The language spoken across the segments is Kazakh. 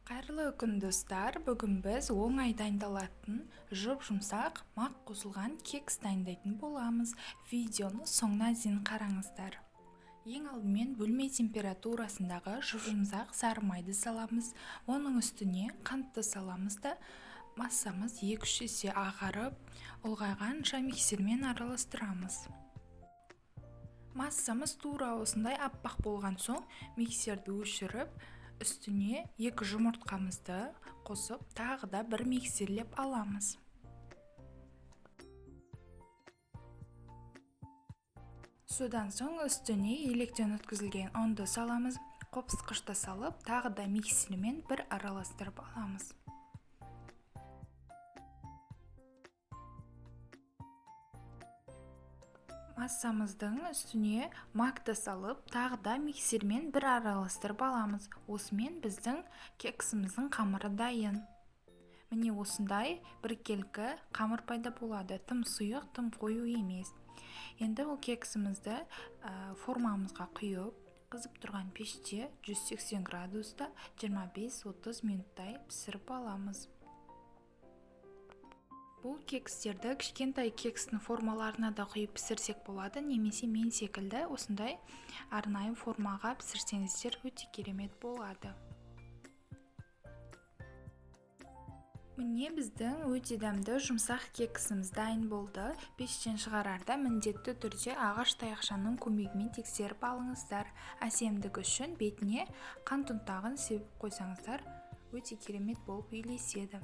Қайырлы күн, достар! Бүгін біз оңай дайындалатын жұп-жұмсақ мак қосылған кекс дайындайтын боламыз. Видеоны соңына дейін қараңыздар. Ең алдымен бөлме температурасындағы жұп-жұмсақ сары майды саламыз. Оның үстіне қантты саламыз да, массамыз 2-3 есе ағарып, ұлғайғанша миксермен араластырамыз. Массамыз тура осындай аппақ болған соң миксерді өшіріп, үстіне 2 жұмыртқамызды қосып, тағы да бір миксерлеп аламыз. Содан соң үстіне електен өткізілген ұнды саламыз, қопсытқышты салып, тағы да миксермен бір араластырып аламыз. Массамыздың үстіне макты салып, тағы да миксермен бір араластырып аламыз. Осымен біздің кексіміздің қамыры дайын. Міне осындай біркелкі қамыр пайда болады. Тым сұйық, тым қою емес. Енді ол кексімізді формамызға құйып, қызып тұрған пеште 180 градуста 25-30 минуттай пісіріп аламыз. Бұл кекстерді кішкентай кекстің формаларына да құйып пісірсек болады, немесе мен секілді осындай арнайы формаға пісірсеңіздер өте керемет болады. Міне біздің өте дәмді жұмсақ кексіміз дайын болды. Пештен шығарарда міндетті түрде ағаш таяқшаның көмегімен тексеріп алыңыздар. Әсемдік үшін бетіне қант ұнтағын себіп қойсаңыздар өте керемет болып үйлеседі.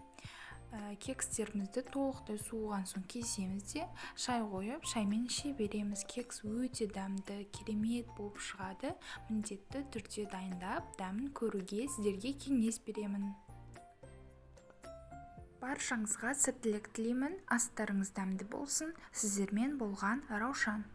Кекстерімізді толықтай суыған соң кесеміз де, шай қойып, шаймен іше береміз. Кекс өте дәмді, керемет болып шығады. Міндетті түрде дайындап, дәмін көруге сіздерге кеңес беремін. Баршаңызға сәттілік тілеймін. Астарыңыз дәмді болсын. Сіздермен болған Раушан.